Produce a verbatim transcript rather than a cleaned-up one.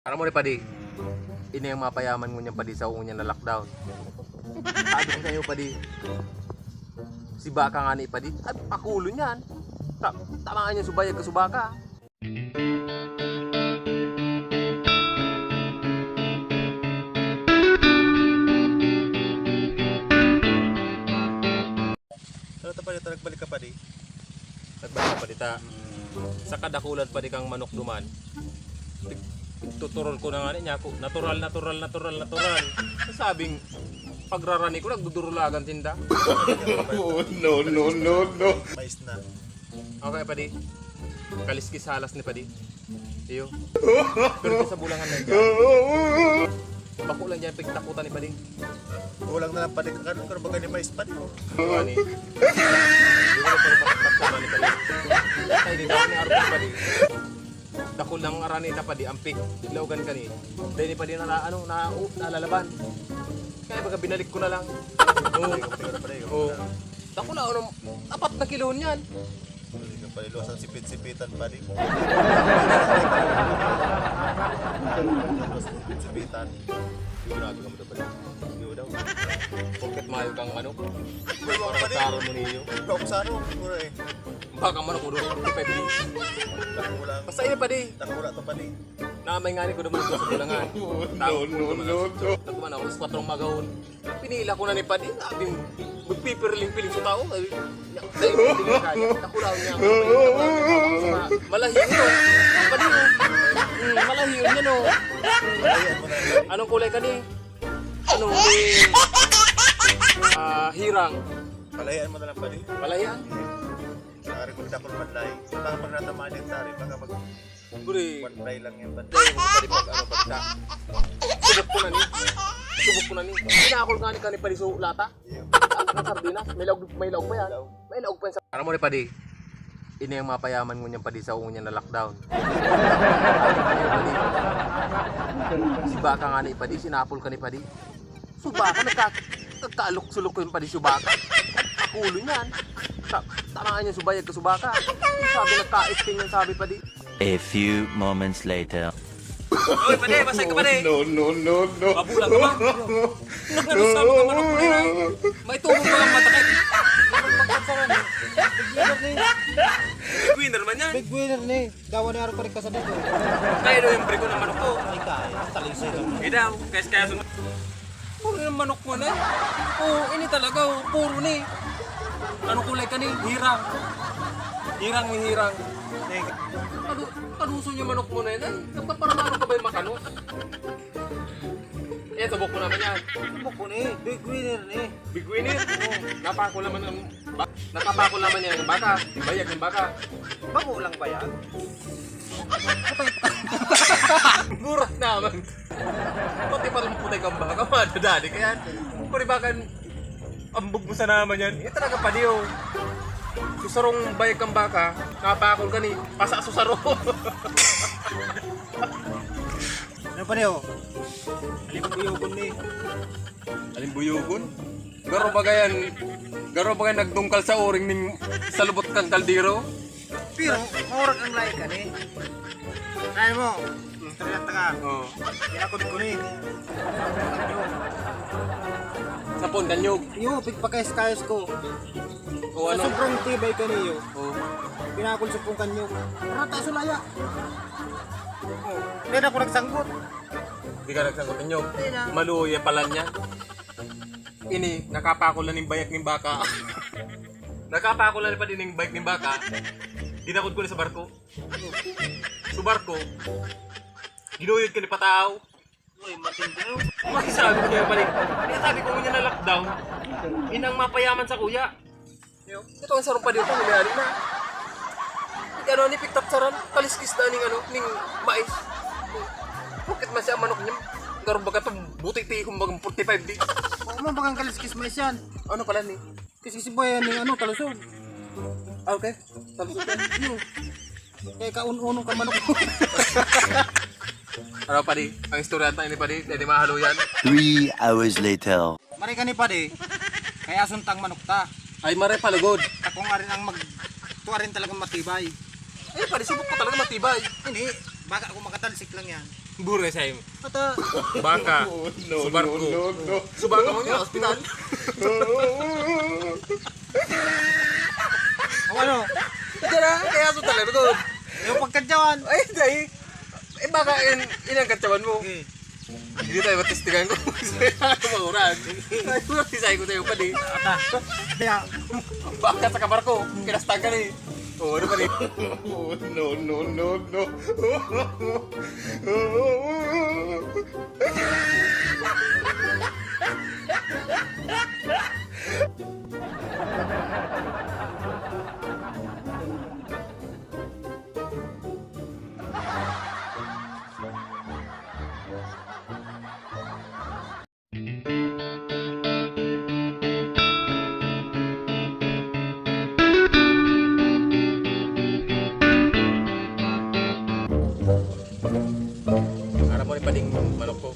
Aram mo ni padi, ini ang mapayaman ngunyan padi sa ngunyan na lockdown. Sabi ko sa'yo padi, si baka nga ni padi, ay pakulo niyan. Ta tamaan niya subayag ka subaka. Ano ta padi ta nagbalik ka padi? Nagbalik ka padi ta. Sa kadakulan padi kang manok duman. Tuturol ko na nga niya ako. Natural, natural, natural, natural. Sabing pagrarani ko, nagdudurulagan tinda. Oh, no, no, no, no. Mais na. Okay, padi. Kaliskis halas ni padi. Iyo. Pero sa bulangan lang dyan. Bako lang dyan, pigtakutan ni padi. Bulang na lang padi, karon, pero baga ni mais padi, oh. Ano ni? Hindi ko na pwede pagpagpagpagpag ni padi. Ay, di daw ni Arthur padi. Dakul lang arani ta padi, ampik. Laogan ka ni. Dahil ni padi na, na, ano, na, oh, nalalaban. Kaya baga binalik ko na lang. Oo. Oo. Dakul lang, ano, apat na kilo niyan. Hindi ka pala iluwas ang sipit-sipitan, padi. Iluwas ang sipit-sipitan. Yung ginagawa mo daw, padi. Hindi mo daw. Porket mayo kang manok. Wala, padi. Parang taro mo niyo. Wala akong saro, puro eh. Baka manok mo doon, forty-five days. Dakula. Basta yun, padi. Dakula to, padi. Namay nga ni ko naman sa bulangan. No, no, no, no. Nagkuman ako, alas kwatro magahon. Pinila ko na ni padi, sabi, magpipiriling-piling sa tao. Sabi, "Dahil hindi ka kaya." Nakulaw niya ako. Malahiyon yun. Padi, oh. Hmm, malahiyon yun, oh. Anong kulay ka ni? Ano, ni, ah, hirang? Palahian mo na lang, padi. Palahian? Sa ari ko, dakul man lahi. Baka pag natamaan yung tari, baka pag Guri. One try lang yan, padi. Dahil mo padi pag ano, pagka. Subok ko na ni. Subok ko na ni. Pinakol nga ni kani padi sa lata. Ang sardinas, may laog, may laog pa yan. May laog pa yan sa Aram mo ni padi, ini ang mapayaman ngunyan padi sa ngunyan na lockdown. Si baka nga ni padi, sinapol ka ni padi. Subaka, nagka-, nagkaalok-sulok ko yung padi subaka. Pakulo niyan. Ta-, tamaan niya subayag ka subaka. Sabi, nagkaiting yan, sabi padi. A few moments later. Oy, padi, masay ka, padi. No, no, no, no. Mabulag ka ba? Nagkano sa mga manok mo nila? May tubo pa ang mata ka. Big winner ni. Big winner man yan. Big winner ni. Dawa na araw pa rin ka sa dito. Kaya daw yung brigo ng manok ko. Ay, kaya. Talisay lang. Hindi daw. Kaya, kaya sum- Puro yung manok mo na eh. Oo, ini talaga, oh. Puro ni. Ano kulay ka ni? Hirang. Hirang, may hirang. Eh, kadu-, kaduso niya manok mo na yun. Ay, nagpaparamaro ka ba yung makanos? Yan, subok mo naman yan. Subok ko ni. Big winner ni. Big winner? Oo. Napako naman ang ba-, nakapako naman yan yung baka. Bayag ng baka. Bako lang bayag? Mura naman. Pati palang putay kang baka, madadali ka yan. Pwede baka ambog mo sa naman yan. Yan talaga padi, oh. Susarong bayag kang baka, napakol ka ni, pasa susaro. Ano pa niyo? Aling buyugon ni. Aling buyugon? Garo ba yan? Garo ba yan nagdungkal sa uring ning sa lubot kang kaldero? Pero, maurag ang lahi ka ni. Kaya mo, istorya ta ka. Oo. Pinakod ko ni. Sapon, kanyog. Iyo, pigpakayas-kayas ko. O, sa ano? Sobrang tibay ka niyo. Oo. Pinakol sa pong kanyog. Rata sa laya. Oh, kaya na ako nagsanggot. Di ka nagsanggot, kanyog? Hindi na. Maluya pala niya. Ini, nakapakol na ning bayak ning baka. Nakapakol na pa din ning bayak ning baka. Dinakod ko na sa barko. Sa barko. Ginuyod ka ni patao. Uy, matindi, no? Uy, sabi ko niya, balik. Kaya sabi ko niya na lockdown. Inang mapayaman sa kuya. Yo, ito ang sarong pa dito, may ari na. Ano ni, pigtapsaran, kaliskis na ning ano, ning mais. Bakit man siya manok niya? Garong baga itong buti tihong bagang forty-five di. Oo, mga bagang kaliskis mais yan. Ano pala ni? Kasi si Boy, yan yung ano, talusog. Ah, okay. Talusog yan. Iyo. Kaya kaun-unong ka manok. Ano, padi? Ang istorya tayo ni padi, pwede mahalo yan. Three hours later. Mare ka ni padi, kaya suntang manok ta. Ay, mare palugod. Ako nga rin ang mag-, tuwa rin talagang matibay. Ay, padi, subok ko talaga matibay. Ini, baka ako makatalsik lang yan. Buray sa'yo. Ata, Baka. Oh, no, Subako. No, no, no. Subako mo niya, ospital. o ano? Ito na, kaya sa talaga ko. Yung pagkadyawan. Ay, dahil. Eh, baka in, inang katsawan mo. Hindi tayo matistigan ko. Ako maurag. Ay, isay ko sa'yo pali. Ata. Kaya, Baka sa kabar ko. Kinastag ka ni. Oo, ano pali? Oh, no, no, no, no. Aram mo rin paling manok ko.